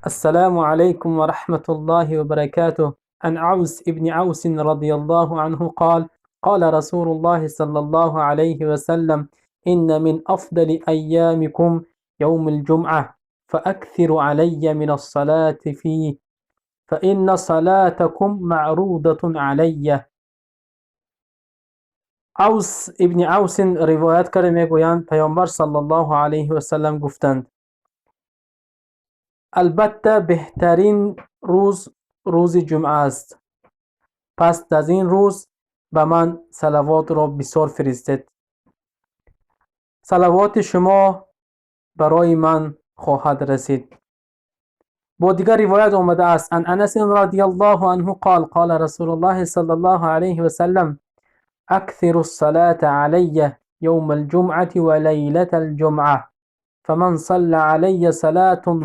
Ассалому алайкум ва раҳматуллоҳи ва баракатуҳ. Ан Авс ибни Авс разияллоҳу анҳу қол: қол Расулуллоҳи саллаллоҳу алайҳи ва саллам: инна мин афдали айёмикум явмул ҷумъа, фааксиру алайя минас салоти фиҳи, фаинна салотакум маърудатун алайя. Авс ибни Авс ривоят карда мегӯянд, Паёмбар саллаллоҳу алайҳи васаллам гуфтанд: албатта, беҳтарин рӯз рӯзи ҷумъа аст, пас дар ин рӯз ба ман салавотро бисёр фиристед, салавоти шумо барои ман хоҳад расид. Бо дигар ривоят омадааст: ан Анасин радияллоҳу анҳу қол: қола Расулуллоҳи саллаллоҳу алайҳи васаллам: аксиру ссалота алайя явмал ҷумъати ва лайлатал ҷумъа, фаман салла алайя салотун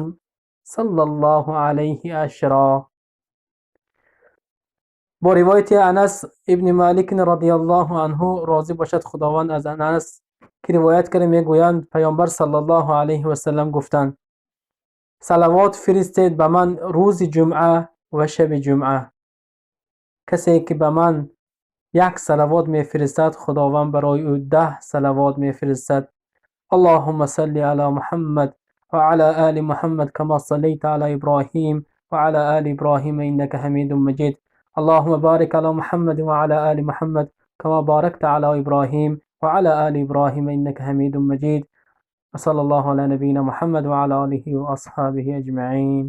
саллаллоҳу алайҳи ашро. Бо ривояти Анас ибни Малик радияллоҳу анҳу, розӣ бошад Худованд аз Анас, ки ривоят карда мегӯянд, Паёмбар саллаллоҳу алайҳи васаллам гуфтанд: салавот фиристед ба ман рӯзи ҷумъа ва шаби ҷумъа. Касе ки ба ман як салавот мефиристад, Худованд барои ӯ 10 салавот мефиристад. Аллоҳумма салли ала Муҳаммад ва ала оли Муҳаммад, кама саллайта ала Иброҳим ва ала оли Иброҳим, иннака ҳамидун маҷид. Аллоҳумма борик ала Муҳаммад ва ала оли Муҳаммад, кама боракта ала Иброҳим ва ала оли Иброҳим, иннака ҳамидун маҷид. Ва саллаллоҳу ала набийина Муҳаммад ва ала олиҳи ва асҳобиҳи аҷмаин.